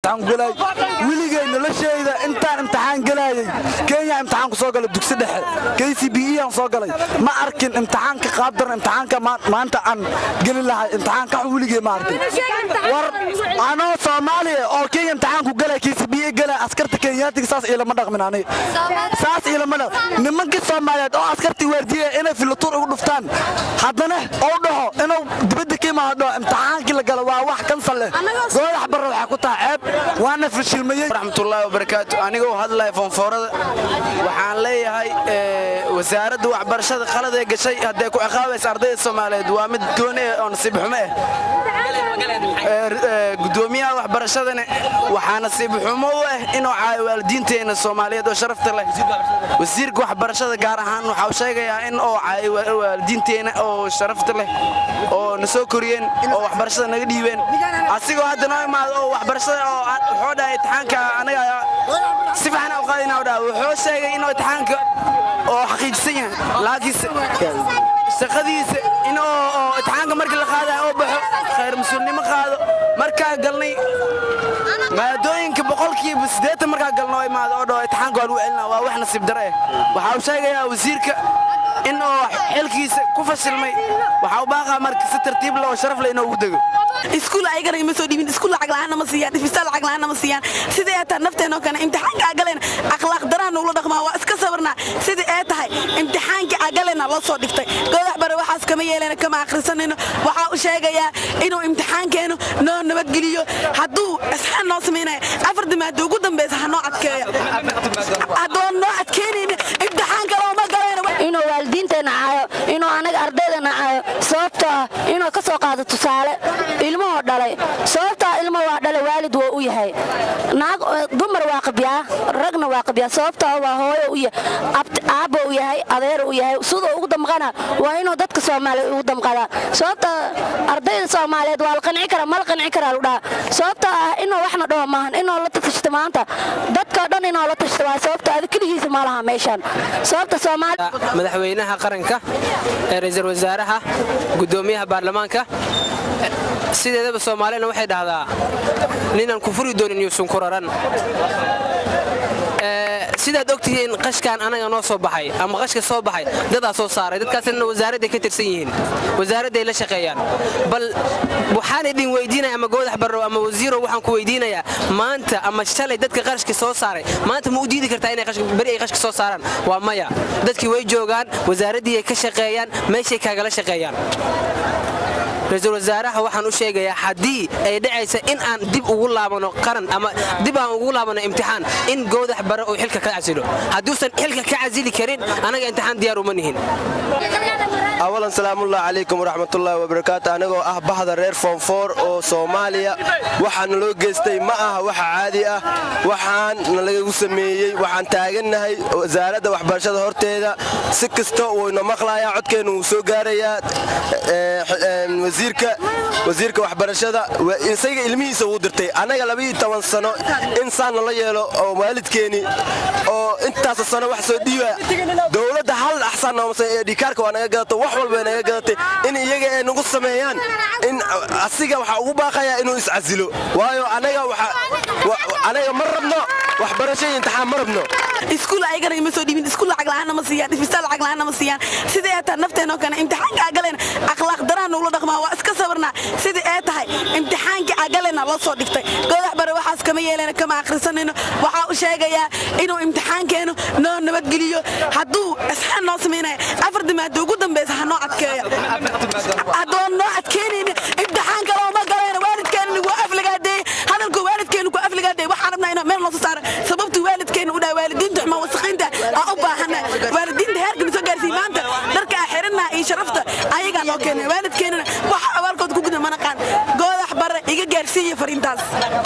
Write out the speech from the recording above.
Imtixaan ku galay weligay noloshayda intaan imtixaan galayay, Kenya imtixaan ku soo galay, dugsi dhexe KCPE aan soo galay. Ma arkin imtixaanka qaab daran imtixaanka maanta aan geli lahay. Imtixaan ka xun weligay ma arkin. War anoo Soomaaliya oo Kenya imtixaan ku galay, KCPE galay, askarta Kenyaatiga saas ilama dhaqmin aniga, saas ilama dhaqmin. Nimankii Soomaaliyeed oo askartii waardiya inay filatuur ugu dhuftaan, haddana oo dhaho inuu dibadda ka imaado, imtixaankii la galo waa wax cancel leh. Goodax Barre waxaa ku tahay ceeb, waana fashilmayey. Raxmatullaahi wabarakaatu. Anigoo hadlaya form four-ada, waxaan leeyahay wasaaradda waxbarashada qalad ee gashay hadday ku ciqaabaysa ardayda Soomaaliyeed waa mid gooni ah oo nasiib xumo ah. Gudoomiyaha waxbarashadana waxaa nasiib xumo u ah inuu caayo waalidiinteenna Soomaaliyeed oo sharafta leh. Wasiirka waxbarashada gaar ahaan waxaa sheegayaa in uu caayo waalidiinteenna oo sharafta leh oo na soo koriyeen oo waxbarashada naga dhiibeen, asigoo hadda noo imaado oo waxbarashada oo wuxuu dhahay imtixaanka anaga si fiican u qaadina u dhahay. Wuxuu sheegay inuu imtixaanka oo xaqiijisan yahay, laakiinse shaqadiisa in oo imtixaanka markii la qaadayo oo baxo, khayr mas-uulnimo qaado. Markaa galnay maadooyinka 80% markaa galno imaado oo dhaho imtixaanka waa lagu celinaa, waa wax nasiib dare eh. Waxa uu sheegayaa wasiirka in oo xilkiisa ku fashilmay. Waxa uu baaqaa marka si tartiib leh oo sharaf leh inuu ugu dego. Iskuul ayagana ima soo dhiibin, iskuul lacag la'aanna ma siiyaan, isbitaal lacag la'aanna ma siiyaan. Sidii ay tahay nafteenoo kale imtixaanka aa galayna akhlaaq daraan nugula dhaqmaa, waa iska sabarnaa. Sidii ay tahay imtixaanka aa galayna loo soo dhigtay. Goodax Bare waxaas kama yeelayna, kama akhrisanayno. Waxaa u sheegayaa inuu imtixaankeenu noo nabadgeliyo. Hadduu isxaan noo samaynaya, afarta maado ugu dambaysa ha noo adkeeyo. Haddoon noo adkeynayna, imtixaanka looma galayna. Inuu waalidiinteenna caayo, inuu anaga ardaydana caayo, sababtoo ah inuu ka soo qaado tusaale ilmuhoo dhalay, sababtoo ah ilmo waa dhalay, waalid waa u yahay. Naag dumar waa qabyaa, ragna waa qabyaa, sababtoo ah waa hooyo u yahay, aabbo u yahay, adeer u yahay. Sidoo ugu damqana waa inuu dadka Soomaaliyeed ugu damqadaa, sababtoo ardayda Soomaaliyeed waa la qanci karaa, ma la qanci karaa lu dhaha. Sababtoo ah inuu waxna dhaho maahan, inuu la tashto maanta dadka dhan, inuu la tashto waa, sababtoo adi keligiisa ma laha meeshan, sababta Soomaali. Madaxweynaha qaranka, ra'iisul wasaaraha, gudoomiyaha baarlamaanka, sideedaba Soomaalina waxay dhahdaa ninaan ku furi doonin yuusan ku raran. Sidaad og tihiin, qashkan anaga noo soo baxay ama qashka soo baxay dadaa soo saaray, dadkaasna wasaaradday ka tirsan yihiin, wasaaradday la shaqeeyaan. Bal waxaan idin weydiinaya, ama Goodax Barrow ama wasiirow, waxaan ku weydiinayaa, maanta ama shalay dadka qarashka soo saaray maanta ma u diidi kartaa inay beri ay qashka soo saaraan? Waa maya. Dadkii way joogaan, wasaaraddii ay ka shaqeeyaan, meeshay kaagala shaqeeyaan. Ra-iisul wasaaraha waxaan u sheegayaa, haddii ay dhacaysa in aan dib ugu laabano qaran ama dib aan ugu laabano imtixaan, in Goodax Bare uu xilka ka casilo. Hadduusan xilka ka casili karin, anaga imtixaan diyaar uma nihin. Awalan, salaamullahi calaykum waraxmatullaahi wabarakaatu. Anigoo ah bahda reer form four oo Soomaaliya, waxaana loo geystay ma aha waxa caadi ah. Waxaan nalagu sameeyey, waxaan taagannahay wasaaradda waxbarashada horteeda. Si kasta wayna maqlayaa, codkeennu wuu soo gaarayaa wasiirka waxbarashada. Isaga ilmihiisa wuu dirtay. Annaga 12 sano in saan nala yeelo oo waalidkeeni oo intaas sano wax soo dhiiba dowladda hal axsaan nooma ee dhikaarka waa naga gadato, wax walba naga gadatay, in iyaga ay nagu sameeyaan. In asiga waxaa ugu baaqayaa inuu iscasilo, waayo anaga ma rabno waxbarasho iyo imtixaan ma rabno. Iskuul ayagana ima soo dhiibin, iskuul lacag la'aanna ma siiyaan, isbitaal lacag la'aanna ma siiyaan. Sidii ay tahay nafteenoo kale imtixaanka aa galayna akhlaaq daraan nugula dhaqmaa, waa iska sabarnaa. Sidii ay tahay imtixaanka aa galayna loo soo dhigtay. Goodax Bare waxaas kama yeelayna, kama akhrisanayno. Waxaa u sheegayaa inuu imtixaankeenu noo nabadgeliyo. Hadduu isxaan noo samaynaya, afarta maado ugu dambaysa ha noo adkeeyo. Haddoon noo adkeynayna, imtixaanka looma galayna. Waalidkeena waa aflagaadeeye, hadalku waalidkeenu ku aflagaadeeye. Waxaan rabnaa inuu meel noo soo saaro sababtuu waalidkeenu u dhahay waalidiinta xumaa, wasaqiinta aan u baahana. Waalidiinta heerka na soo gaarsiiy maanta, dharka aa xiranaa iyo sharafta ayagaa noo keenay. Waalidkeenana wax abaalkood ku guda mana qaan. Goodax Bare iga gaarsiiya fariintaas.